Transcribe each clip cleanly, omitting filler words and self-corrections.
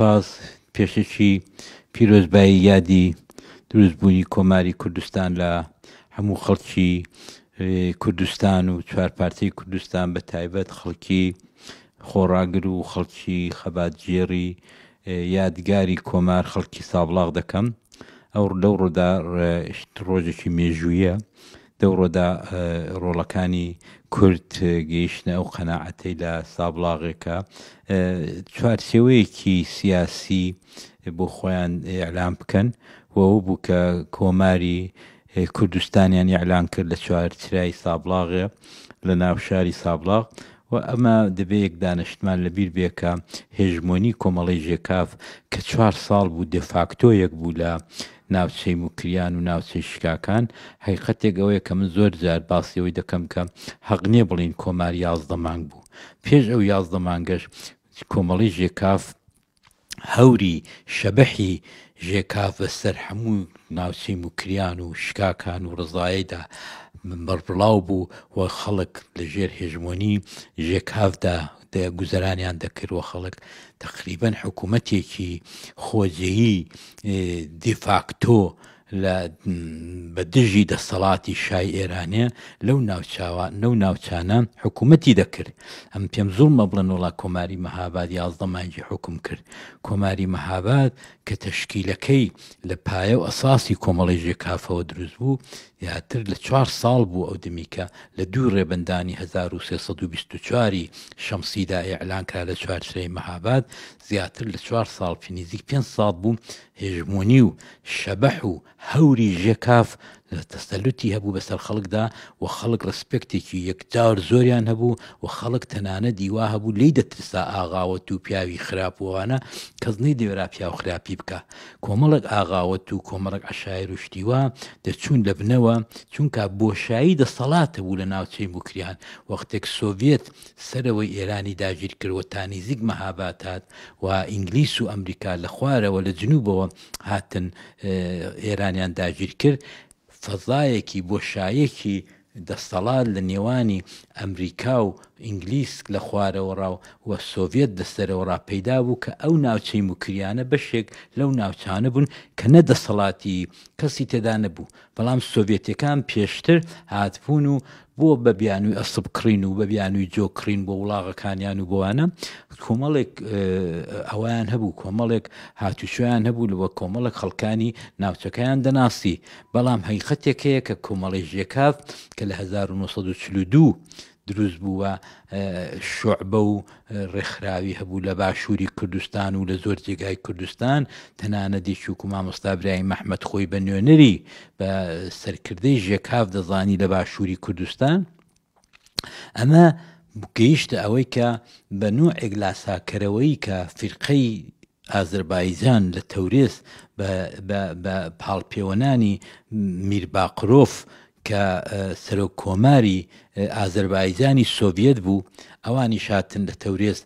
سپاس. پێشەکی پیرۆزبایی یادی دروستبوونی کۆماری کوردستان لە هەموو خەڵکی کوردستان و چوارپارچەی کوردستان بە تایبەت خەڵکی خۆڕاگر و خەڵکی خەباتگێڕی یادگاری کۆمار خەڵکی سابڵاغ دەکەم. ئەو لەو ڕۆدا ڕۆژێکی مێژوویە دەو ڕۆدا ڕۆڵەکانی کورد گەیشتنە ئەو قەناعەتەی لە سابڵاغێکە چوارچێوەیەکی سیاسی بۆ خۆیان ئیعلان بکەن و ئەو بوو کە کۆماری کوردستانیان ئیعلان کرد لە چوارچرای سابڵاغێ لە ناو شاری سابڵاغ و ئەمە دەبێ یەک دانە شتمان لە بیر بێ کە هێژمۆنی کۆمەڵەی ژێکاف کە چوار ساڵ بوو دێفاکتۆیەک بوو لە ناوچەی موکریان و ناوچەی شکاکان، هەقیقەتێک ئەوەیە کە من زۆر جار باسی ئەوەی دەکەم کە هەق نییە بڵێین کۆمار 11 مانگ بوو. پێش ئەو 11 مانگەش کۆمەڵەی ژێکاف هەوری شەبەحی ژێکاف بە سەر هەموو ناوچەی موکریان و شکاکان و ڕزایەیدا بەربڵاو بوو و خەڵک لە ژێر هێژمۆنی ژێکافدا گوزەرانیان دەکرد و خەڵک تەقریبەن حکوومەتێکی خۆجێیی دیفاکتۆ لە بە دژی دەسەڵاتی شای ئێرانێ لەو ناوچاوە لەو ناوچانە حکوومەتی دەکرد. ئەم پێم زوڵمە بڵێن وڵا کۆماری مەهاباد 11 مانگی حوکم کرد. کۆماری مەهاباد کە تەشکیلەکەی لە پایە و ئەساسی کۆمەڵەی ژێکافەوە دروست بوو، زیاتر لە چوار ساڵ بوو ئەو دەمی کە لە دوو ڕێبەندانی 1324 ی شەمسیدا ئیعلان کرا لە چوارچرای مەهاباد، زیاتر لە چوار ساڵ نزیک پێنج ساڵ بوو هێژمۆنی و شەبەح و هەوری ژێکاف تەسەلوتی هەبوو بەسەر خەڵکدا و خەڵک ڕسپێکتێکی یەکجار زۆریان هەبوو و خەڵک تەنانەت دیوا هەبوو لێی دەترسا ئاغاوەت و پیاوی خراپ و ئەوانە کەس نەیدەوێرا پیاو خراپی بکا کۆمەڵێک ئاغاوەت و کۆمەڵێک عەشایر و شتی وا دەچوون لە بنەوە چونکە بۆشایی دەسەڵات هەبوو لە ناوچەی موکریان وەختێک سۆڤیەت سەرەوەی ئێرانی داگیر کرد و تا نیزیک مەهاباد هات و ئینگلیس و ئەمریکا لە خوارەوە لە جنوبەوە هاتن ئێرانیان داگیر کرد فەزایەکی بۆشایەکی دەستەڵات لە نێوانی ئەمریکا و ئینگلیس لە خوارەوەڕا و سۆڤیەت لە سەرەوەڕا پەیدا بوو کە ئەو ناوچەی موکریانە بەشێک لەو ناوچانە بوون کە نە دەسەڵاتی کەسی تێدا نەبوو بەڵام سۆڤیەتەکان پێشتر هاتبوون و بۆ بە بیانووی ئەسپ کڕین و بە بیانووی جۆ کڕین بۆ وڵاغەکانیان و بۆوانە کۆمەڵێک ئەویان هەبوو کۆمەڵێک هاتوچۆیان هەبوو لەوە کۆمەڵێک خەڵکانی ناوچەکەیان دەناسی بەڵام هەیقەتێک هەیە کە کۆمەڵی ژێکاف کە لە 1942 دروست بووە شعبە و ڕێکخراوی هەبوو لە باشووری کوردستان و لە زۆر جێگای کوردستان تەنانەت یەکێک و مامۆستا برایم ئەحمەد خۆی بە نوێنەری بە سەرکردەی ژێکاف دەزانی لە باشووری کوردستان ئەمە گەیشتە ئەوەی کە بە نوعێک لاساکەرەوەی کە فیرقەی ئازربایجان لە تەورێز بە پاڵپێوەنانی میرباقرۆف کە سەرۆک کۆماری ئازەربایجانی سۆڤیەت بوو، ئەوانیش هاتن لە تەورێز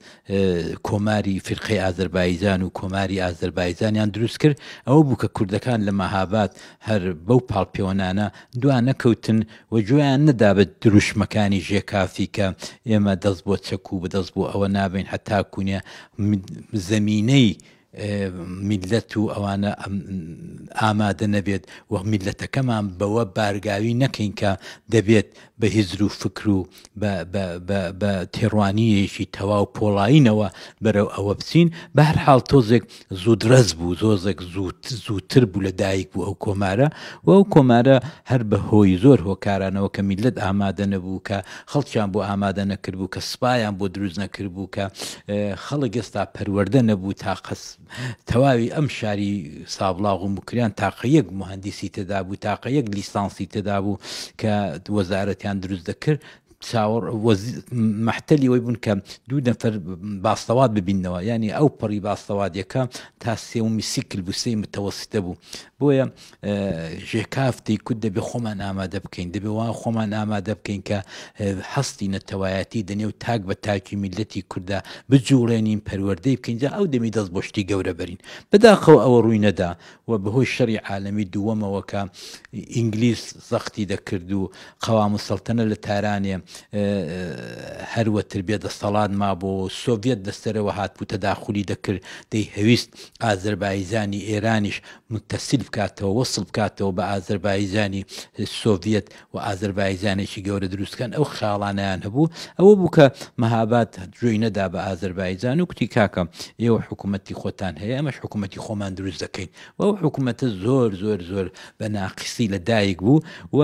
کۆماری فیرقەی ئازەربایجان و کۆماری ئازەربایجانیان دروست کرد. ئەوە بوو کە کوردەکان لە مەهاباد هەر بەو پاڵپێوەنانە دوا نەکەوتن و گوێیان نەدا بە دروشمەکانی ژێکافی کە ئێمە دەست بۆ چەک و دەست بۆ ئەوە نابەین هەتاکوو زەمینەی میللەت و ئەوانە ئامادە نەبێت و میللەتەکەمان بەوە بارگاوی نەکەین کە دەبێت بە هزر و فکر و بە تێڕوانینێکی تەواو پۆڵایینەوە بەرەو ئەوە بچین. بەهەرحاڵ تۆزێک زوودرەز بوو، زۆزێک زووتر بوو لە دایک بوو ئەو کۆمارە و ئەو کۆمارە هەر بە هۆی زۆر هۆکارانەوە کە میللەت ئامادە نەبوو، کە خەڵکیان بۆ ئامادە نەکردبوو، کە سپایان بۆ دروست نەکردبوو، کە خەڵک ئێستا پەروەردە نەبوو تاقە تەواوی ئەم شاری سابڵاغ و موکریان تاقە یەک موهەندیسی تێدا بوو، تاقە یەک لیسانسی تێدا بوو کە وەزارەتیان دروست دەکرد، چاوەڕ مەحتەلی ئەوەی بوون کە دوو نەفەر باستەوات ببینەوە، یعنی ئەو پەڕی باستەوادیەکە تا سێومی سیکل بوو، سێی متەوەسیتە بوو. بۆیە ژێکاف دەیکوت دەبێ خۆمان ئامادە بکەین، دەبێ وا خۆمان ئامادە بکەین کە هەستی نەتەوایەتی دەنێو تاک بە تاکی میللەتی کورددا بجوڵێنین، پەروەردەی بکەین، جا ئەو دەمی دەست بۆ شتی گەورە بەرین. بەداخەوە ئەوە ڕووی نەدا و بەهۆی شەڕی عالەمی دووەمەوە کە ئینگلیز زەختی دەکرد و قەواموسەڵتەنە لە تارانێ هەروەتر بێ دەستەڵات مابۆوە، سۆڤیەت لەسەرەوە هاتبوو تەداخولی دەکرد، دەیهەویست ئازەربایجانی ئێرانیش موتەسیل بکاتەوە، وەسڵ بکاتەوە بە ئازەربایجانی سۆڤیەت و ئازەربایجانێکی گەورە دروست کەن، ئەو خەیاڵانەیان هەبوو. ئەوە بوو کە مەهاباد گوێی نەدا بە ئازەربایجان و کوتی کاکە ئێوە حکوومەتی خۆتان هەیە، ئێمەش حکوومەتی خۆمان دروست دەکەین. و ئەو حکوومەتە زۆر زۆر زۆر بە ناقیسی لە دایک بوو و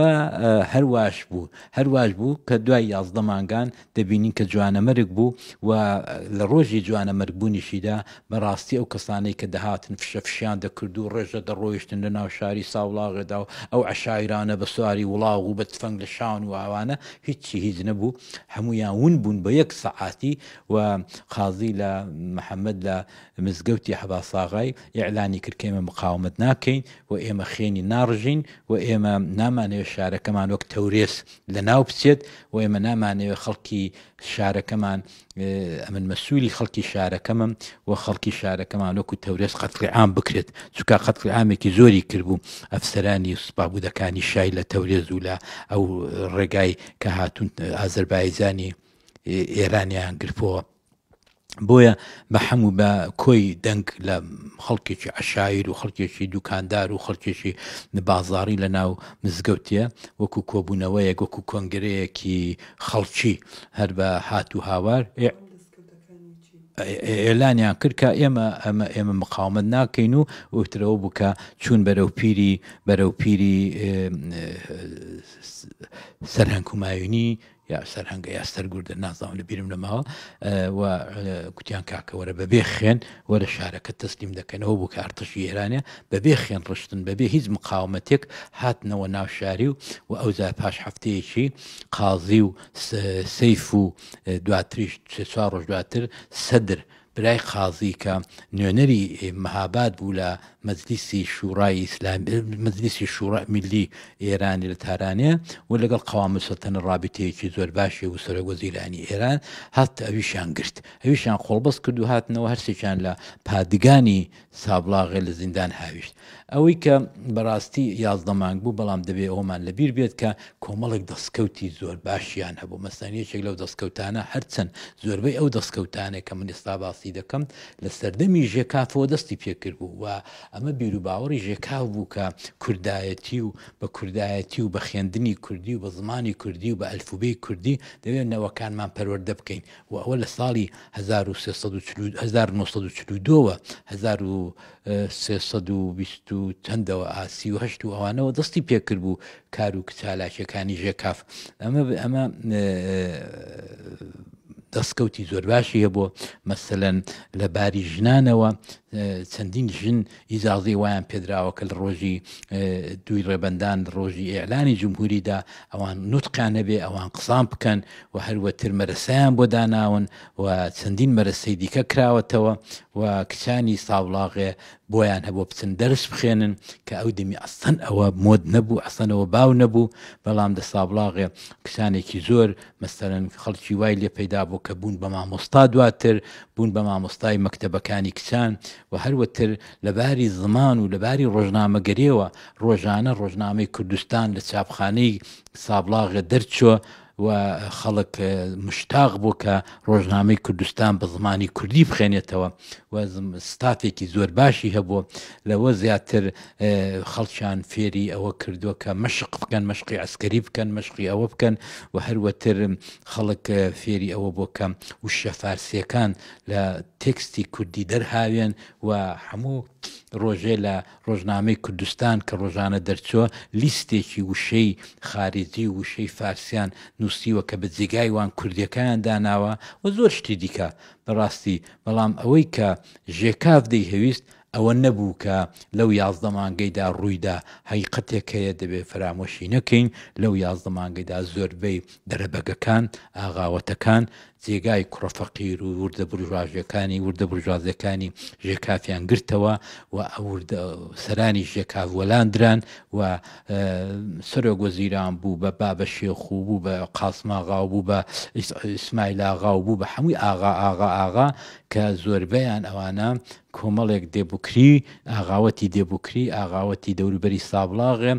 هەر واش بوو. هەر واش بوو کە دوای 11 مانگان دەبینین کە جوانەمەرگ بوو و لە ڕۆژی جوانەمەرگ بوونیشیدا بەڕاستی ئەو کەسانەی کە دەهاتن فشە فشیان دەکرد و ڕێژە دەڕۆیشتن لە ناو شاری ساوڵاغێدا و ئەو عەشایرانە بە سواری وڵاغ و بە تفەنگ لە شان و ئەوانە هیچی هیچ نەبوو هەموویان ون بوون بە یەک سەعاتی و قازی لە محەمەد لە مزگەوتی عەباساغای ئیعلانی کرد کە ئێمە مقاومەت ناکەین و ئێمە خێنی ناڕژین و ئێمە نامانەوێت شارەکەمان وەک تەورێز لەناو بچێت و ئێمە نامانەوێت خەڵکی شارەکەمان ئەمن مەسوولی خەڵکی شارەکەمم و خەڵکی شارەکەمان وەکو تەورێز قەتڵی عام بکرێت چونکە قەتڵی عامێکی زۆری کردبوو ئەفسەرانی سوپابودەکانی شای لە تەورێز و لە ئەو ڕێگای کە هاتوون ئازەربایجانی ئێرانیان گرپەوە بۆیە بە حەموو بە کۆی دەنگ لە خەڵکێکی عەشایر و خەڵکێکی دوکاندار و خەڵکێکی بازاڕی لە ناو مزگەوتێ وەکو کۆبوونەوەیەک وەکو کۆنگرەیەکی خەڵکی هەر بە هات و هاوار ئێلانیان کرد کە ئێمە ئەمە ئێمە مقاومەت ناکەین و وترەوە بوو کە چوون بەرەو پیری بەرەو پیری سەرهەنگ هومایونی یا سەرهەنگە یا سەرگوردە نازانم لە بیرم نەماوە و گوتیان کاکە وەرە بەبێ خوێن وەرە شارەکە تەسلیم دەکەنەوە بوو کە ئەرتەشی ئێرانە بەبێ خوێن ڕشتن بەبێ هیچ مقاومەتێک هاتنەوە ناو شاری و و ئەوجا پاش هەفتەیەکی قازی و سەیف و دواتریش سێ چوار ڕۆژ دواتر سەدر برای قازی کە نوێنەری مهاباد بوو لە مەجلیسی شوڕای ئیسلامی مەجلیسی شوڕای میللی ئێرانی لە تارانێ و لەگەڵ قەوام السلطنە ڕابیتەیەکی زۆر باشی بوو سەرۆک وەزیرانی ئێران هات ئەویشیان گرت ئەویشیان قۆڵبەست کرد و هاتنەوە هەرسێکیان لە پادگانی سابڵاغێ لە زیندان هاویشت. ئەوەی کە بەڕاستی 11 مانگ بوو، بەڵام دەبێ ئەوەمان لەبیر بێت کە کۆمەڵێک دەستکەوتی زۆر باشیان هەبوو. مەسەلەن یەکێک لەو دەستکەوتانە، هەرچەند زۆربەی ئەو دەستکەوتانەی کە من ئێستا باسی دەکەم لە سەردەمی ژێکافەوە دەستی پێکردبوو و ئەمە بیروباوەڕی ژێکاف بوو کە کوردایەتی و بە کوردایەتی و بە خوێندنی کوردی و بە زمانی کوردی و بە ئەلفوبێی کوردی دەبێت نەوەکانمان پەروەردە بکەین. و ئەوە لە ساڵی 1340 1942 وە 1320 و چەندەوە ئا 38 و ئەوانەوە دەستی پێکرد بوو کار و چالاکیەکانی ژێکاف ئەمە ئەمە دەستکەوتی زۆر باشی هەبوو مەسەلەن لە باری ژنانەوە چەندین ژن ئیجازەی وایان پێدراوە کە لە ڕۆژی دووی ڕێبەندان ڕۆژی ئیعلانی جمهوریدا ئەوان نوتقیان هەبێ ئەوان قسان بکەن و هەروەتر مەرەسەیان بۆ داناون و چەندین مەرەسەی دیکە کراوەتەوە و کچانی ساوڵاغێ بۆیان هەبوو بچن دەرس بخێنن کە ئەو دەمی ئەسڵەن ئەوە مۆد نەبوو ئەسڵەن ئەوە باو نەبوو بەڵام دە سابڵاغێ کچانێکی زۆر مەسەلەن خەڵکی وای لێ پەیدا بوو کە بوون بە مامۆستا دواتر بوون بە مامۆستای مەکتەبەکانی کچان و هەروەتر لە باری زمان و لە باری ڕۆژنامەگەریەوە ڕۆژانە ڕۆژنامەی کوردستان لە چاپخانەی سابڵاغێ دەرچووە و خەڵک مشتاق بوو کە ڕۆژنامەی کوردستان بە زمانی کوردی بخوێنێتەوە و ستافێکی زۆر باشی هەبوو لەوە زیاتر خەڵکیان فێری ئەوە کردووە کە مەشق بکەن مەشقی عسکەری بکەن مەشقی ئەوە بکەن و هەروەتر خەڵک فێری ئەوە بۆ کە وشە فارسیەکان لە تێکستی کوردی دەرهاوێن و هەموو ڕۆژێ لە ڕۆژنامەی کوردستان کە ڕۆژانە دەرچووە لیستێکی وشەی خارجی و وشەی فارسیان نووسیوە کە بە جێگای وان کوردیەکەیان داناوە و زۆر شتی دیکە بەڕاستی بەڵام ئەوەی کە ژێکاف دەیهەویست ئەوە نەبوو کە لەو 11 مانگەیدا ڕوویدا هەقیقەتێک هەیە دەبێ فەرامۆشی نەکەین لەو 11 مانگەیدا زۆربەی دەرەبەگەکان ئاغاوەتەکان. جێگای کوڕە فەقیر و وردە بورژواژیەکانی وردە بورژوازیەکانی ژێکافیان گرتەوە و وردە سەرانی ژێکاف وەلان دران و سەرۆک وەزیران بوو بە بابە شێخ و بوو بە قاسماغا و بوو بە ئیسمایل ئاغا و بوو بە هەمووی ئاغا ئاغا ئاغا کە زۆربەیان ئەوانە کۆمەڵێک دێبوکری، ئاغاوەتی دێبوکری، ئاغاوەتی دەوروبەری سابڵاغێ،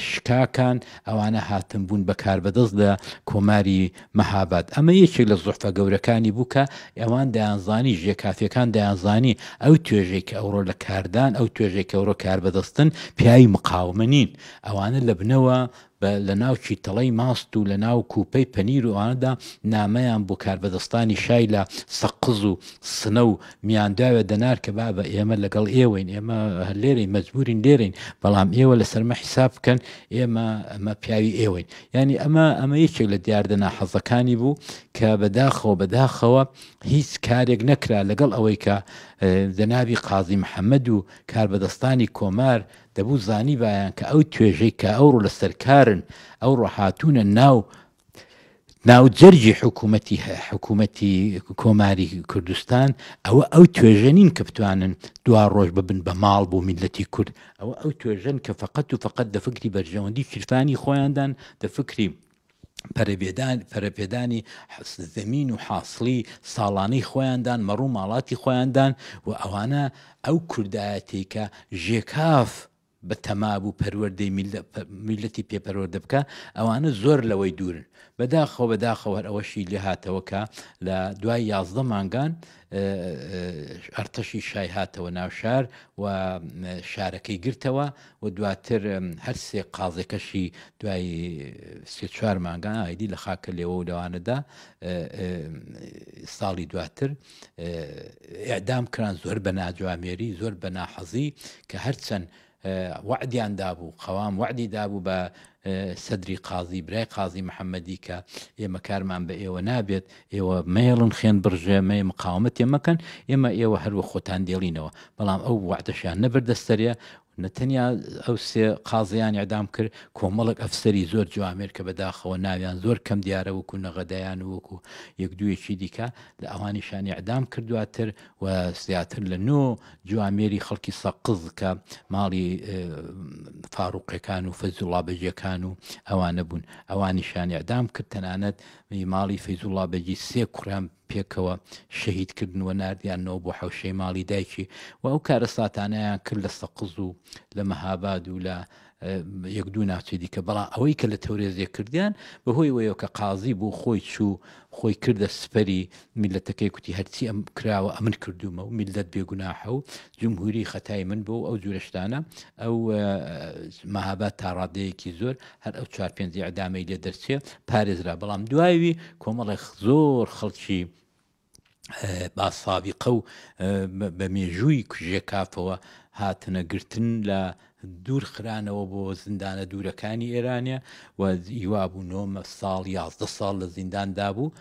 شکاکان، ئەوانە هاتن بوون بە کاربەدەست لە کۆماری مەهاباد. ئەمە یەکێک لە زوعفە گەورەکانی بوو کە ئەوان دەیانزانی، ژێکافیەکان دەیانزانی ئەو توێژەی کە ئەوڕۆ لە کاردان، ئەو توێژەی کە ئەوڕۆ کاربەدەستن پیاوی مقاومە نین. ئەوانە لە بنەوە بە لە ناو کیتەڵەی ماست و لە ناو کوپەی پەنیر و ئەوانەدا نامەیان بۆ کاربەدەستانی شای لە سەقز و سنە و میانداوێ دەنارد کە بابە ئێمە لەگەڵ ئێوەین، ئێمە هەر لێرەین، مەجبوورین لێرەین، بەڵام ئێوە لەسەر مە حیساب بکەن، ئێمە ئەمە پیاوی ئێوەین. یانی ئەمە ئەمە یەکێک لە دیاردە ناحەزەکانی بوو کە بەداخەوە بەداخەوە هیچ کارێک نەکرا لەگەڵ ئەوەی کە جەنابی قازی محەممەد و کاربەدەستانی کۆمار دەبوو زانیبایان کە ئەو توێژەی کە ئەوڕۆ لە سەرکارن ئەوڕۆ هاتوونە ناو ناو جەرگی حکوومەتی حکوومەتی کۆماری کوردستان ئەوە ئەو توێژە نین کە بتوانن دوا ڕۆژ ببن بە ماڵ بۆ میللەتی کورد ئەوە ئەو توێژەن کە فقط و فقط دە فکری بەرژەوەندی کیرفانی خۆیاندان دە فکری پەرەپێدان پەرەپێدانی زەمین و حاسڵی ساڵانەی خۆیاندان مەڕ و ماڵاتی خۆیاندان و ئەوانە ئەو کوردایەتیەی کە ژێکاف بە تەما بوو پەروەردەی میللەتی پێ پەروەردە بکا ئەوانە زۆر لەوەی دوورن بەداخەوە بەداخەوە هەر ئەوەشی لێ هاتەوە کە لە دوای 11 مانگان ئەرتەشی شای هاتەوە ناو شار و شارەکەی گرتەوە و دواتر هەر سێ قازێکەشی دوای سێ چوار مانگان ئایدی لە خاکە لێوە و لەوانەدا ساڵی دواتر ئیعدام کران زۆر بە ناجوامێری زۆر بە ناحەزی کە هەرچەند وەعدیان دابوو قەوام وەعدی دابوو بە سەدری قازی برای قازی محەممەدی کە ئێمە کارمان بە ئێوە نابێت ئێوە مەیەڵن خوێن بڕژێ مەیە مقاومەتێ مەکەن ئێمە ئێوە هەروە خۆتان دێڵینەوە بەڵام ئەو وەعدەشیان نەبردە سەرێ نە تەنیا ئەو سێ قازیان ئیعدام کرد، کۆمەڵێک ئەفسەری زۆر جوامێر کە بەداخەوە ناویان زۆر کەم دیارە وەکوو نەغەدەیان و وەکوو یەک دوویەکی دیکە لە ئەوانیشیان ئیعدام کرد دواتر و زیاتر لە نۆ جوامێری خەڵکی سەقز کە ماڵی فاروقەکان و فەیزوڵا بەگیەکان و ئەوانە بوون ئەوانیشیان ئیعدام کرد تەنانەت ماڵی فەیزوڵا بەگی سێ کوڕیان پێکەوە شەهید کردن و ناردیانەوە بۆ حەوشەی ماڵی دایکی و ئەو کارەساتانەیان کرد لە سەقز و لە مەهاباد و لە یەک دوو ناوچەی دیکە بەڵام ئەوەی کە لە تەورێزێ کردیان بەهۆی وەیەوە کە قازی بوو خۆی چوو خۆی کردە سپەری میلەتەکەی کوتی هەرچی ئەم کراوە ئەمن کردومە و میلەت بێگوناحە و جمهوری خەتای من بۆ ئەو جورەشتانە ئەو مەهاباد تا ڕادەیەکی زۆر هەر ئەو چوار پێنج ئیعدامەی لێ دەرچێ پارێزرا بەڵام دوایوی کۆمەڵێک زۆر خەڵکی با سابیقە و بە مێژووی کوژێکافەوە هاتنە گرتن لە دوور خرانەوە بۆ زیندانە دوورەکانی ئێرانە و هیوا بوو نۆمە ساڵ 11 ساڵ لە زینداندا بوو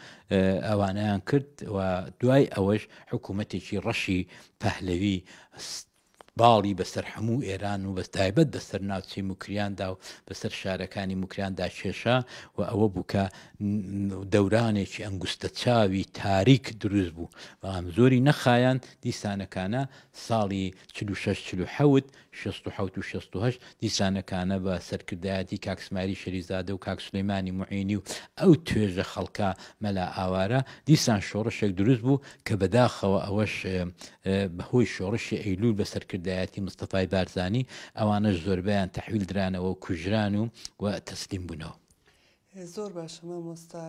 ئەوانیان کرد و دوای ئەوەش حکوومەتێکی ڕەشی پەهلەوی باڵی بەسەر هەموو ئێران و بە تایبەت بەسەر ناوچەی موکریاندا و بەسەر شارەکانی موکریاندا کێشا و ئەوە بوو کە دەورانێکی ئەنگوستە چاوی تاریک دروست بوو بەڵام زۆری نەخایاند دیسانەکانە ساڵی 46 47 67 و 68 دیسانەکانە بە سەرکردایەتی کاک سمایلی شەریفزادە و کاک سولەیمانی موعینی و ئەو توێژە خەڵکە مەلا ئاوارە دیسان شۆڕشێک دروست بوو کە بەداخەوە ئەوەش بەهۆی شۆڕشی ئەیلول بە سەرکردایەتی مستەفای بارزانی ئەوانەش زۆربەیان تەحویل درانەوە و کوژران و و تەسلیم بوونەوە. زۆر باشە مامۆستا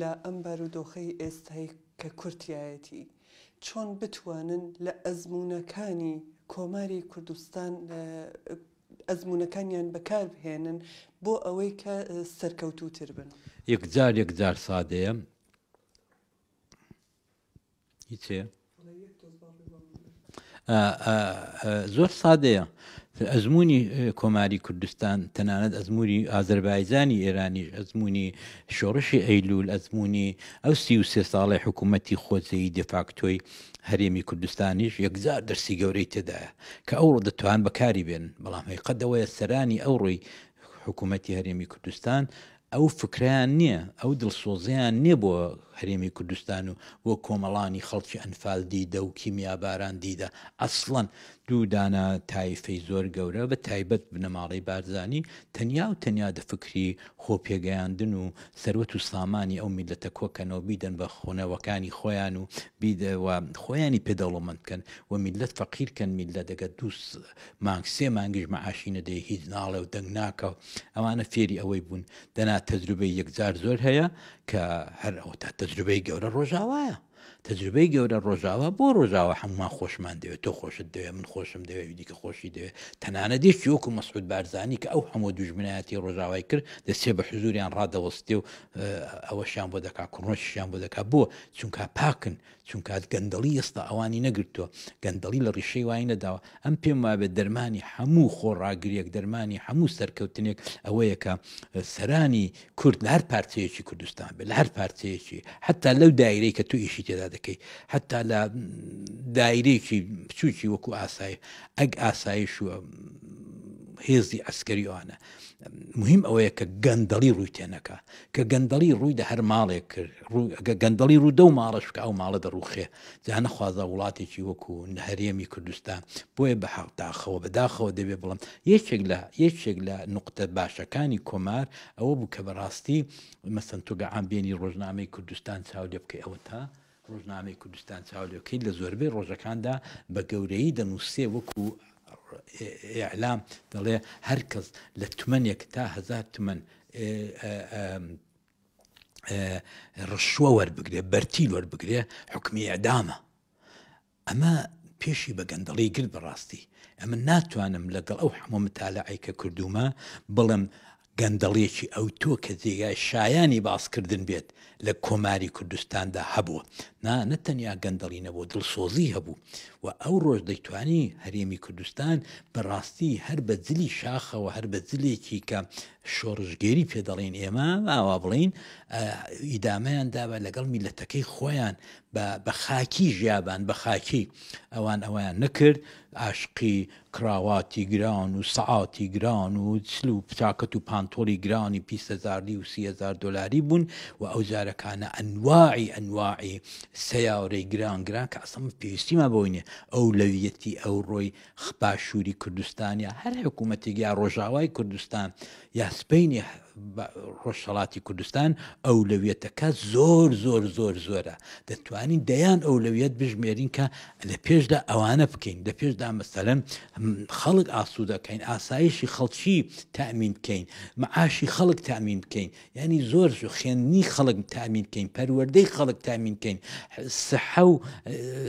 لە ئەم بارودۆخەی ئێستای کە کورد تیایەتی چۆن بتوانن لە ئەزموونەکانی کۆماری کوردستان ئەزموونەکانیان بەکار بهێنن بۆ ئەوەی کە سەرکەوتووتر بن؟ یەکجار یەکجار سادەیە. هیچ هەیە؟ زۆر سادەیە ئەزمموی کۆماری کوردستان تەنانەت ئەزمموی ئازەربایجانی ئێرانیش ئەزمموی شۆڕشی ئەیلول ئەزمموی ئەو 33 ساڵی حکوومەتی خۆجێی دێفاکتۆی هەرێمی کوردستانیش یەکجار دەرسی گەورەی تێدایە کە ئەوڕۆ دەتوان بەکاری بێن بەڵام هەیقەدەوەیە سەرانی ئەوڕۆی حکوومەتی هەرێمی کوردستان ئەو فکرەیان نییە ئەو دڵسۆزیان نییە بۆ هەرێمی کوردستان و بۆ کۆمەڵانی خەڵکی ئەنفال دیدە و کیمیاباران دیدە ئەسڵەن دوو دانە تایفەی زۆر گەورە بە تایبەت بنەماڵەی بارزانی تەنیا و تەنیا دە فکری خۆ پێگەیاندن و سەروەت و سامانی ئەو میللەتە کۆکەنەوە بیدەن بە خۆنەوەکانی خۆیان و بیدە و خۆیانی پێ دەوڵەمەند بکەن و میللەت فەقیر کەن میللەت ئەگەر دوو مانگ سێ مانگیش مەعاشی نەدەی هیچ ناڵێ و دەنگ ناکا و ئەوانە فێری ئەوەی بوون دەنا تەجروبەی یەکجار زۆر هەیە کە هەر ئەوەتا تەجروبەی گەورە ڕۆژاوایە. تەجروبەی گەورە ڕۆژاوا بۆ ڕۆژاوا هەموومان خۆشمان دەوێت تۆ خۆشت دەوێت من خۆشم دەوێت ئەوی دیکە خۆشی دەوێت تەنانەت یەکی وەکو مەسعود بارزانی کە ئەو هەموو دوژمنایەتی ڕۆژاوای کرد دەچێ بە حزوریان ڕادەوەستێ و ئەوەشیان بۆ دەکا کوڕۆشیان بۆ دەکا بۆ چونکە پاکن چونکە گەندەڵی ئێستا ئەوانی نەگرتووە گەندەڵی لە ڕیشەی وای نەداوە ئەم پێم وابێت دەرمانی هەموو خۆڕاگریەک دەرمانی هەموو سەرکەوتنێک ئەوەیە کە سەرانی کورد لە هەر پارچەیەکی کوردستان بێت لە هەر پارچەیەکی حتا لەو دایرەی کە تو ئیشی تێدا دەکەی حتا لە دایرەیەکی بچووکی وەکو ئاسایی ئەگ ئاسایش و هێزی ئەسکەری ئەوانە مهم ئەوەیە کە گەندەڵی ڕووی تێنەکە کە گەندەڵی ڕووی دە هەر ماڵێک کرد ڕوو گەندەڵی ڕوو دەو ماڵەش کە ئەو ماڵە دەڕوخێ جا نەخوازە وڵاتێکی وەکو هەرێمی کوردستان بۆیە بە حەق داخەوە بەداخەوە دەبێ بڵم یەکێک لە یەکێک لە نقطە باشەکانی کۆمار ئەوە بوو کە بەڕاستی مەسەن تۆ گەعام بێنی ڕۆژنامەی کوردستان چاو لێ بکەی ئەوە تا ڕۆژنامەی کوردستان چاو لێ بکەیت لە زۆربەی ڕۆژەکاندا بە گەورەیی دەنووسێ وەکو ئیعلام دەڵێ هەر کەس لە تمەنێک تا هزار تمەن ڕشوە وەربگرێ بەرتیل وەربگرێ حکمی ئەدامە ئەمە پێشی بە گەندەڵی گرت بەڕاستی ئەمن ناتوانم لەگەڵ ئەو هەموو متالعەی کە کردوومە بڵێم گەندەڵیەکی ئەوتۆ کە جێگای شایانی باسکردن بێت لە کۆماری کوردستاندا هەبووە نا نە تەنیا گەندەڵی نەبوو دڵسۆزی هەبوو و ئەو ڕۆژ دەیتوانی هەرێمی کوردستان بەڕاستی هەر بە جلی شاخەوە هەر بە جلێکی کە شۆڕشگێری پێ دەڵێن ئێمە ئاوا بڵین ئیدامەیان دابە لەگەڵ میلەتەکەی خۆیان بە خاکی ژیابان بە خاکی ئەوان ئەوەیان نەکرد عاشقی کراواتی گران و سەعاتی گران و چل و پچاکەت و پانتۆڵی گرانی 20 هەزاری و 30 هەزار دۆلاری بوون و ئەو جارەکانە ئەنواعی ئەنواعی سەیارەی گران گران کە ئەسڵ پێویستیمان بەوەی نیە ئەولەویەتی ئەوڕۆی باشووری کوردستان یا هەر حکوومەتێک یا ڕۆژاوای کوردستان یا سپەینی ڕۆژهەڵاتی کوردستان ئەولەویەتەکە زۆر زۆر زۆر زۆرە دەتوانین دەیان ئەولەویەت بژمێرین کە لە پێشدا ئەوانە بکەین لە پێشدا مەسەلەن خەڵک ئاسوودەکەین ئاسایشی خەڵکی تامین بکەین معاشی خەڵک تامین بکەین ینی زۆر خوێندنی خەڵک تامین بکەین پەروەردەی خەڵک تامین بکەین سحە و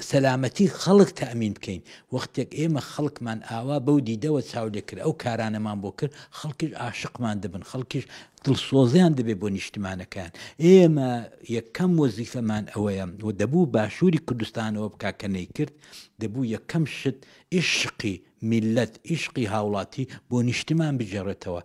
سەلامەتی خەڵک تامین بکەین وەختێک ئێمە خەڵکمان ئاوا بەو دیدەوە چاو لێ کرد، ئەو کارانەمان بۆ کرد، خەڵکیش ئاشقمان دەبن، خەڵکیش دڵسۆزیان دەبێت بۆ نیشتمانەکەیان. ئێمە یەکەم وەزیفەمان ئەوەیە و دەبوو باشووری کوردستانەوە بکا کە نەیکرد، دەبوو یەکەم شت ئیشقی میللەت، ئیشقی هاوڵاتی بۆ نیشتمان بگێڕێتەوە.